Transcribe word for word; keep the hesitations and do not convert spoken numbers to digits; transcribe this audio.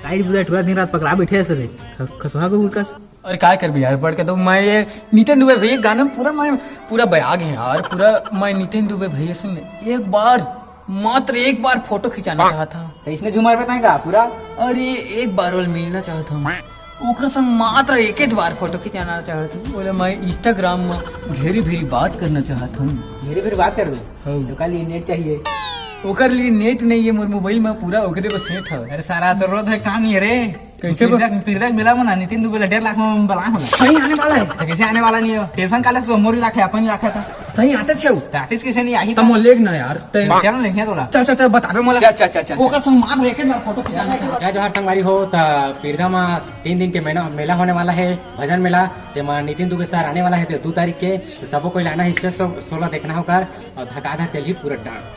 Tight बुझाए, पूरा दिन रात पकड़ा बैठे हस रे, ख-, खसवा कुकुर कस। अरे काय करबे यार, पढ़ के तो मैं ये नितिन दुबे भैया गाना पूरा मैं पूरा बयाग है यार, पूरा मैं नितिन दुबे भैया से एक बार, मात्र एक बार फोटो खिंचाना चाहत हूँ। तो इसने झूमर पे तय का पूरा? अरे एक बार और मिलना चाहत हूँ, ओकर संग मात्र एक बार फोटो खिंचाना चाहत हूँ। बोले मैं Instagram में घेरी भेरी बात करना चाहत हूँ। घेरी भेरी बात करबे? हाँ। तो कल ये नेट चाहिए। ओकर लिए नेट नहीं है मोर मोबाइल में, पूरा ओकरे बस सेट है। अरे सारा तो रोज है काम ही है रे। कैसे बा? पीरदा, पीरदा मिला मना, नितिन दुबे ला डेढ़ लाख में बला होला। सही आने वाला है। तो कैसे आने वाला नहीं है? टेलीफोन काले से मोर इलाका है, अपन इलाका था। सही आते छे। तो आर्टिस्ट कैसे नहीं आई? तमो लेग ना यार। ते चलो नहीं है तोला। चल, चल, चल, बताबे मोला। चल, चल, चल, चल, चल। ओकर संग मात्र एक बार फोटो खिंचाना है। जय जोहार संगवारी हो, त पीरदा में तीन दिन के मेला, मेला होने वाला है, भजन मेला। तेमा नितिन दुबे सर आने वाला है, ते दो तारीख के। तो सबो कोई लाना है, स्टेज शो, शो ला देखना होकर और धकाधक चलही पूरा डांस।